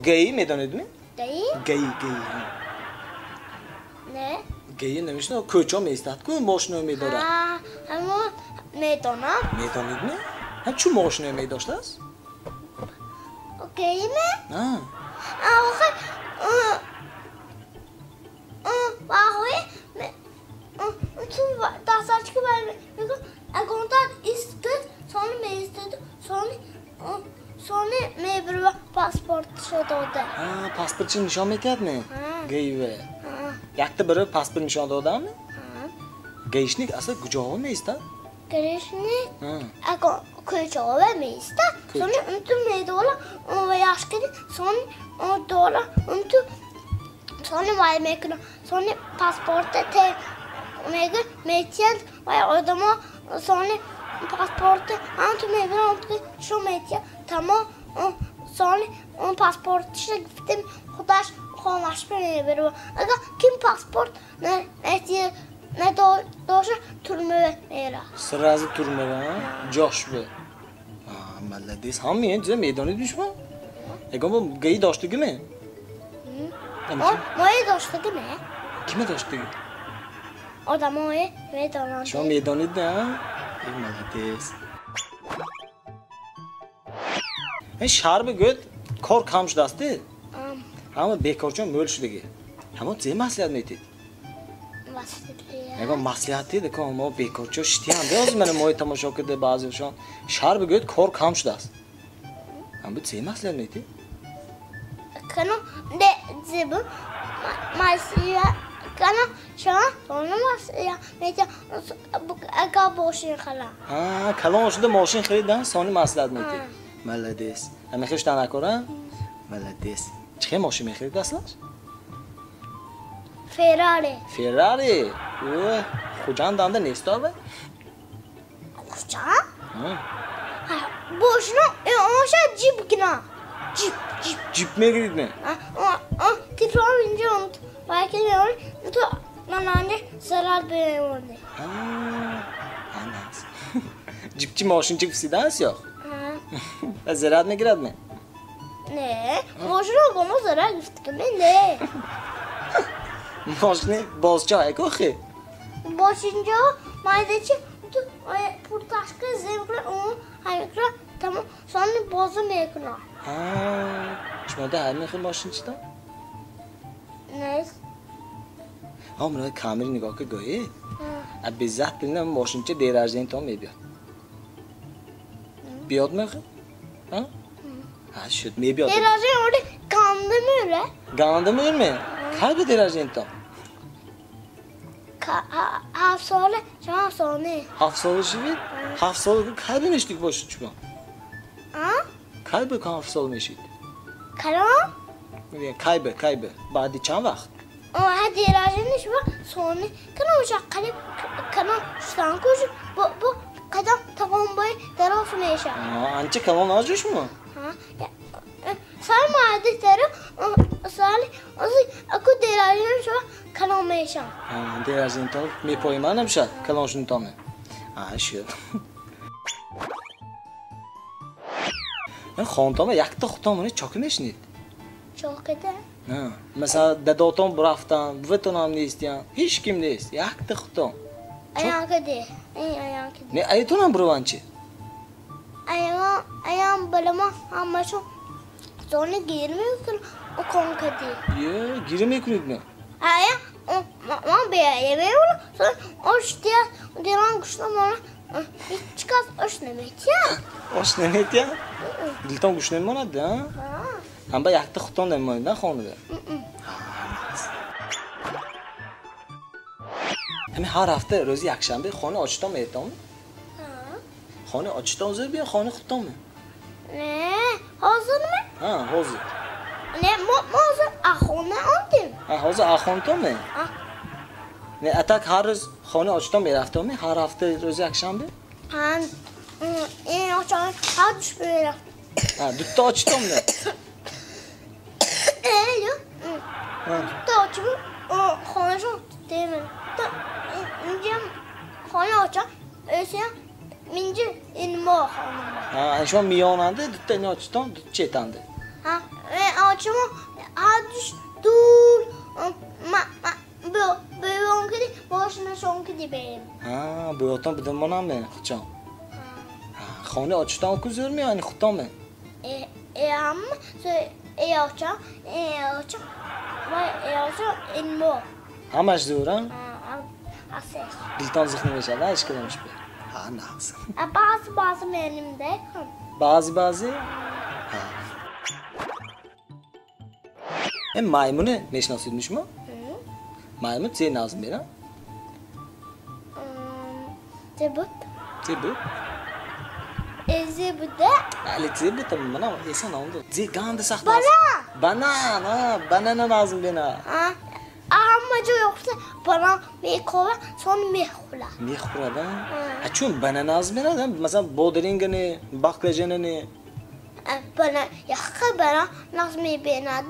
ГАИ медонед ми? ГАИ? ГАИ, ГАИ. Не. ГАИ намешно, кӯча меистад ку, мошино медорад. Ҳа, ҳамон медонам. Медонед ми? Ҳа, чӣ мошино медоштааст? ГАИ ме? Ҳа. Охир, ваҳои, ту дастачки мегӯ, агонтар истед, сони меистед, сони мебирва паспортшо дода. Ҳа, паспортшо нишон метиҳад ме? Ҳа. ГАИ-ве. Ҳа. Якта бира паспорт нишон додам ме? Ҳа. ГАИшник асл куҷоҳо меистад? ГАИшник Ҳа. Агон кӯчаҳо меистад. Кӯча. Сони унту медора, ва яшкиди, сони дора, унту сони вай мекунад, сони паспорта те мегӯ метиҳанд, вай одамо сони паспорта ҳамту мебиранд, унту шо метиҳанд, тамом, сони он паспортша гирифтем, худаш хонашба мебирад. Агар ким паспорт надоша, турма меравад. Сразу турма, ҳа? Ҷошба. Ҳа, молодец. Ҳамин чиза медонед шумо? Ягон бо ГАИ доштагӣ ме? Мои доштагӣ ме? Киме доштагӣ? Одамое медонанд. Шумо медонед, на? Эй, молодец. Ин шаҳр бигӯяд, кор кам шудааст, де? Ҳама бекорчон мӯл шудагӣ. Ҳамон зе маслиҳат метиҳед? Маслиҳат. Ягон маслиҳат диҳед, ки мо бекорчо шитиям. Биёз мана мои тамошо карда баъзеашон. Шаҳр бигӯяд, кор кам шудааст. Ҳам бу зе маслиҳат метиҳед? Кано, де, зебу, маслиҳат, кано, шумо, сони маслиҳат метиҳед, агар мошин харам. Ҳа, калон шуда мошин харидан, сони маслиҳат метиҳед. Ҳа. Молодец. Ҳама хеш танакора? Молодец. Чӣ хел мошин мехарид аслаш? Феррари. Феррари? Ӯ, Хуҷанд анда нест ова? Хуҷанд? Ҳа. Ҳа, бошино, оша ҷип гина. Ҷип, ҷип. Ҷип мегирид ме? Ҳа, телефон инҷо онт. Вай ки меорӣ, ту ман анҷа зарар бемонӣ. Ҳа, анас. Ҷипчи мошинчи фисидааст ё? Ҳа. Ва зарар мегирад ме? Не, мошино гомо зарар гирифт ки ме, не. Мошини бозча ай ку охи? Бошинҷо майдачи ту пурташка зем кунад, он ҳамикра тамом сони боза мекунад. Ҳа, шумо да ҳар мехел мошинчида? Нест. Ҳа, мана камера нигоҳ ка гӯед. Обязательно мошинча день рождения тон мебиёд. Биёд мехел? Ҳа? Ҳа, шуд, мебиёд. День рождения оли ганда мӯре? Ганда мӯрме? Кай бу день рождения тон? Ҳафт сола, чанд сола? Ҳафт сола шудед? Ҳафт сола кай бинештик бошед шумо? Ҳа? Кай бу ҳафт сол мешид? Калон? Кай бу, кай бу? Баъди чанд вақт? Ҳа, день рождения шумо сони калон ша қариб калон шудан куш бу қадам тағомбои дароз мешавад. Анча калон наҷо шумо? Ҳа. Сар майда даро соли ози аку день рождения шумо калон мешавад. Ҳа, день рождения тон мепои ман намешавад калон шудантон. Ҳа, шуд. Хонтома якта хутон чоки мешунид? Чокида? Ҳа, масалан дадотон рафтан, буватонам нестиян, ҳеҷ ким нест, якта хутон. Аянкиди, ин аянкиди. Не, аятонам бирован чи? Аян балама ҳамашон сони гир мекунад, укон кади. Е, гир мекунед ме? Ая, ман беая мемонам, сони ош диҳад, дилам гушна монад, ҳеҷ кас ош наметиҳад. Ош наметиҳад? Дилтон гушна мемонад, а? Ҳа. Ҳамба якта хутон намемонед, на хонада? Ҳамин ҳар ҳафта рӯзи якшанбе хонаи очитон метавон? Ҳа. Хонаи очитон зур биё, хонаи худтон ме? Не, ҳозирме? Ҳа, ҳозир. Не, мо ҳозир ахона ондем. Ҳа, ҳозир ахонтон ме? Ҳа. Не, атак ҳар рӯз хонаи очитон мерафтон ме? Ҳар ҳафта рӯзи якшанбе? Ҳа, ин очон ҳар душ мерафт. Ҳа, дутта очитон ме? Э, ё. Дутта очим, хонашон темир. Инҷам хона очам, өсиям минҷи ин мо хона. Ҳа, шумо миёнанда, дутта ин очитон, дутта четанда. Ҳа, Очимо ҳардуш дур бӯён киди бошинашон киди берем. Бӯётон бидимонаме худшон. Хонаи очитон ку зӯр меяни худтон ме? Ҳама очам, очам ва очам ин мо. Ҳамаш зӯр, а? Ҳастеш. Дилтон зиқ намешавад, ҳеч кадомаш бе? Ҳа, нағз. Баъзе баъзе мерем де. Баъзе баъзе? Ҳа. Маймуне мешиносед шумо? Маймун це нағз мера? Це буд. Це буд? Зе буда? Али це буд, мана эсон омд. Зе ганда сахт. Банан. Банан, а, банана нағз мебина. Ҳама ҷо ёфта банан мекова, сон мехӯрад. Мехӯрад, а? А чун банан нағз мебинад? Масалан, бодиринга не, баклажана не? Банан, яхка банан нағз мебинад.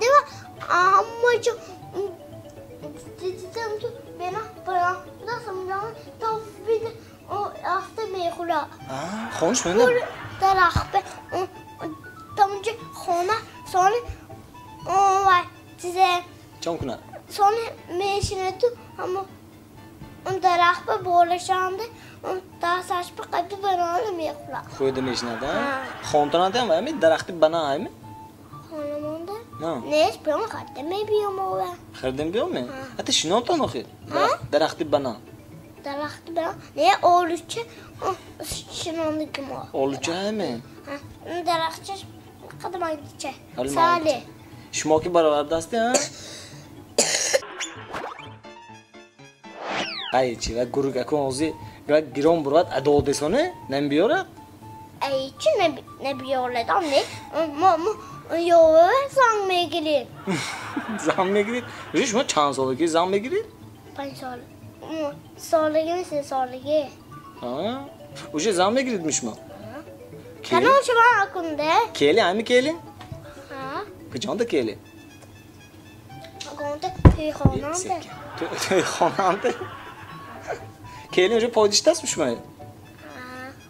Ҳама ҷо дидам ту бина банан дастам тафбид афта мехӯрад. Хонаш мена? Дарахт тамонҷо хона сони вай чизе чон кунад? Сони мешинад ту ҳамо он дарахт ба болашанда дасташ ба қадди банана мехӯрад. Хӯрда мешинад, а? Хонтонада ҳам ами дарахти банан ами? Хонамонда? Нест, биём харда мебиём ова. Харда мебиём? Ата шинонтон охир? Дарахти банан. Дарахти банан? Не, олуча шинондики мо. Олуча ами? Дарахтчаш қадамайдича. Сали. Шумо ки баровардасти, а? Ай чи ва гург акун ози гирон бурад адо десоне намебиёрад? Ай чи набиёрад, не? Мо ёва зан мегирем. Зан мегиред? Уже шумо чанд солагӣ зан мегиред? 5 сол. Солагӣ, 3 солагӣ. Уже зан мегиред шумо? Канон шумо акунде? Келин, ами келин? Ҳа. Куҷонда келин? Акунда тӯйхонанда. Тӯйхонанда? Келин уже пойдиштаст шумо? Ҳа.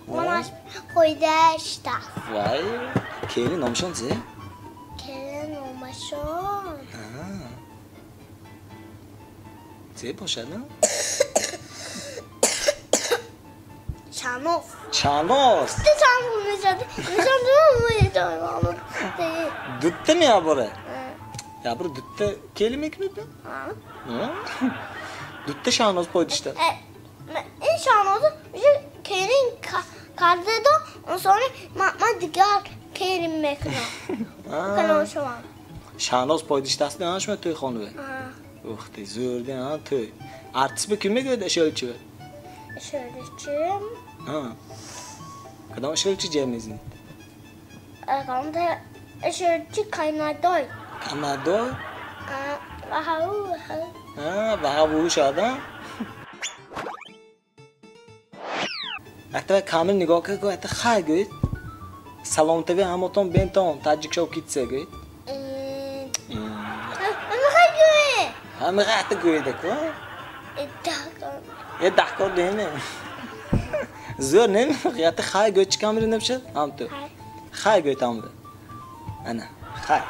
Хонаш пойдаштаст. Вай, келин номашон зе? Келин номашон. Зе бошад, а? Чаноз. Чаноз. Дутта чаноз мешавад. Дутта меябора? Ябор дутта келин мекунед? Ҳа. Дутта Шаҳноз пойдишта. Ин Шаҳнозо келин карда сони ман дигар келин мекунам. Калон шавам. Шаҳноз пойдиштаст а шумо тӯйхонаве? Ух ты, зӯрди а тӯй. Артист бе ким мегӯяд ашёлчи? Ашёлчи? Ҳа. Кадом ашёлчи ҷер мезанед? Кадом ашёлчи Канадой. Канадой? Ваҳау. Ҳа, ваҳау шуд, а? Акта камил нигоҳ кард, гуфт, акта хай гӯед. Салом ТВ ҳамотон бентон, Таҷикшоу китсе гӯед. Ҳамихай гӯед. Ҳамихай акта гӯед аку, а? Даҳкор. Э, даҳкор не? Зӯр не? Акта хай гӯед, чӣ камил набошад? Ҳам ту. Хай гӯед ҳамда. Ана, хай.